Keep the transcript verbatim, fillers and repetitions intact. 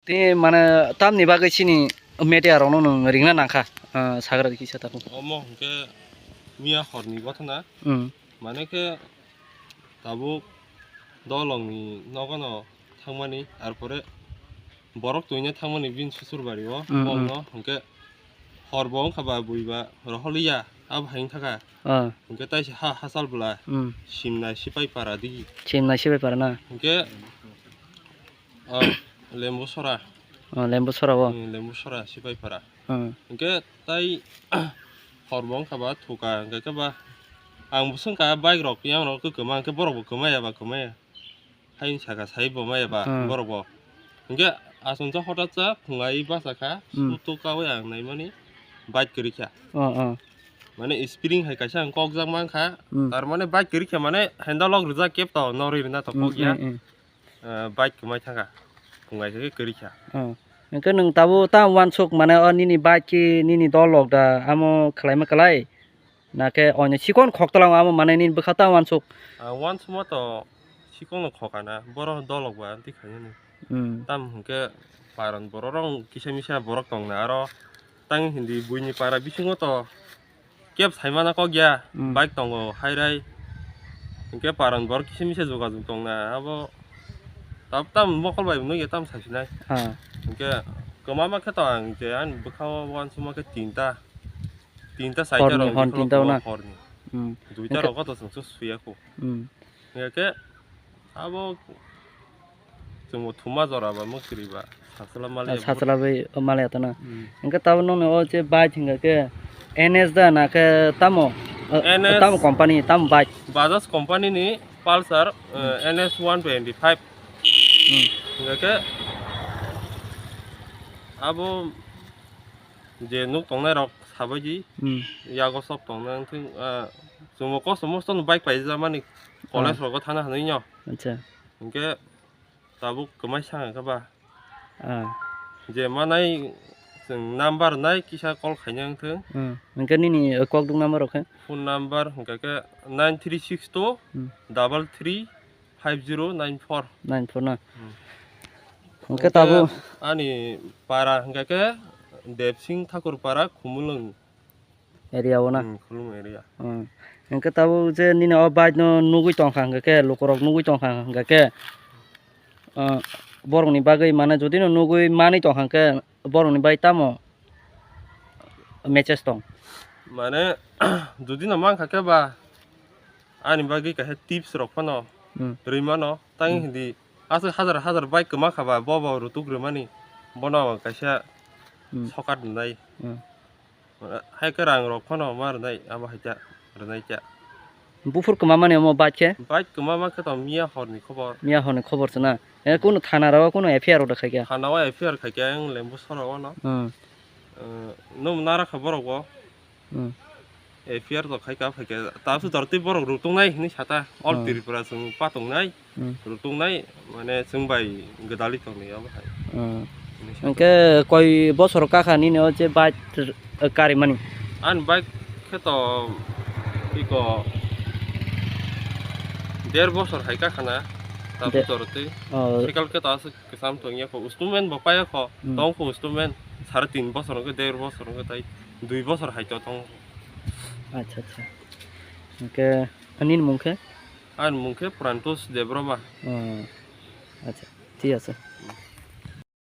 Tei mane tamni bagwi chini media rokno nwng ringna nangkha, ah, sagra kisa tabuk. Omo hwnkhe miya horni gotona. Hmm. Mane khe tabuk dolongni nogono thangmani, arpore borok twina thangmani bini susurbari o, hmm, bokno hmm. Hwnkhe horbo wngkha ba buiba roholiya, abo hai wngkha kha. Ah. Hwnkhe taisa ha hachal bwla, hmm. Simnai sipai para digi. Simnai sipai para na? Hwnkhe, ah, Lembu Sora. Ah, Lembu Sora o? Hmm, Lembu Sora sipai para. Hmm. Hwnkhe tai horbo wngkha ba thuka, hwnkhe khe ba ang bo swngkha bike rok yang rok kwma, hwnkhe borok bo kwmaya ba kwmaya. Haini saka sai bo maya ba hmm. Borok bo. Hwnkhe aswk sa hotat sa phungai basa kha, hmm. Sutu kawi ang naimani bike kwrwi kha. Oh, oh. Mane spring hai kaisa ang kok jak man kha, hmm. Tar mane bike kwrwi kha mane handle lock rijak kep to norwi rwna to hmm, kok ya. Hmm, hmm. Eh, bike kwmai thangkha, phungai khe kwrwi kha. Oh. Hwnkhe nwng tabuk ta uansuk mane o nini bike ki nini dol lok da amo khlaima kwlai? Nakhe oino chikon khok tola amo mane nini bwkha ta uansuk? Ah, uansukma to chikon no khokana, boro dolok ba twi khainani. Hmm. Tam hwnkhe paran borok rok kisa misa borok tongna aro tang hindi buini para bisingo to kep saimana kok ya, hmm. Bike tongo hairai. Hwnkhe paran borok kisa misa jogajog tongna abo tam tam mokol bai nukya tam saisinai. Ah. Hwnkhe kwmama khe to ang je ani bwkha o uansukma khe tinta. Tinta saita horni, rok hon bikhlok tinta o na? Horni. Hmm. Duita hwnkhe rok to chwng suya kho. Hmm. Hwnkhe abo chwngbo thuma jora ba mwkhwrwi ba sachwla maliya. Ah, sachwla bai, oh, maliya to na. Hmm. Hwnkhe tabuk nokni o je bike hwnkhe N S da na khe tamo, eh, N S tamo company, tamo bike? Bajaj company ni Pulsar, eh, hmm. N S one twenty five. Hmm. Hwnkhe abo je nuk tongnai rok sabaidi hmm. Yago sok tongna wngthung, ah, chwngbo kosto mosto no bike paijak mani college ah. Rogo thana hinwi no. Acha. Hwnkhe tabuk kwmai sanga khe ba. Ah. Je manai chwng number nai kisa call khaina wngthung. Hmm. Hwnkhe nini, eh, kokduk number rok khe? Phone number hwnkhe khe nine three six two hmm. Double three five zero nine four. Nine four na? Hmm. Hwnkhe tabuk ani para hwnkhe khe Debsing Thakur para Khumulwng area o na? Hmm, Khumulwng area. Hmm. Hwnkhe tabuk je nini o bike no nugwi tongkha hwnkhe khe, lukurok nugwi tongkha hwnkhe khe, ah, borokni bagwi mane jodi no nugwi manwi tongkha hwnkhe borokni bai tamo message tong? Mane, jodi no mankha khe ba, ani bagwi kaisa tips rok phano hmm. Rwi mano, tang hmm. Hindi aswk hajar hajar bike kwma kha ba, bo bo rutuk rwmani, bono kaisa hmm. Sokat rwnai. Hmm. Hai khe rang rok phano ma rwnai, abo hai ta rwnai ta. Buphur kwmamani omo bike khe? Bike kwmama khe to miya horni khobor. Miya horni khobor se na? E, hmm. Kunu thana rok kunu F I R order khai khe? Thana o F I R khai khe ang Lembu Sora o no. Hmm. Eh, nwng nara kha borok bo. Hmm. F I R to khai kha, phai khe ta su dor twi borok ruk tongnai hinwi sa ta. All hmm. Tripura chwng pa tongnai. Hmm. Ruk tongnai, mane chwng bai gwdalwi tongni abo hai. Hmm. Hinwi sa ta. Hwnkhe koi bosor kakha nini o je bike, eh, karimani? Ani bike khe to iko der bosor hai kakha na. Ta de- bosor twi. Oh. Cycle khe to aswk kwcham tongya kho. Installment bo paya kho. Hmm. Tong kho installment sare tin bosor hwnkhe, der bosor hwnkhe tai dui bosor hai to tong. Acha, acha. Hwnkhe nini mung khe? Ani mung khe Prantosh Debbarma. Oh, acha, thik ache.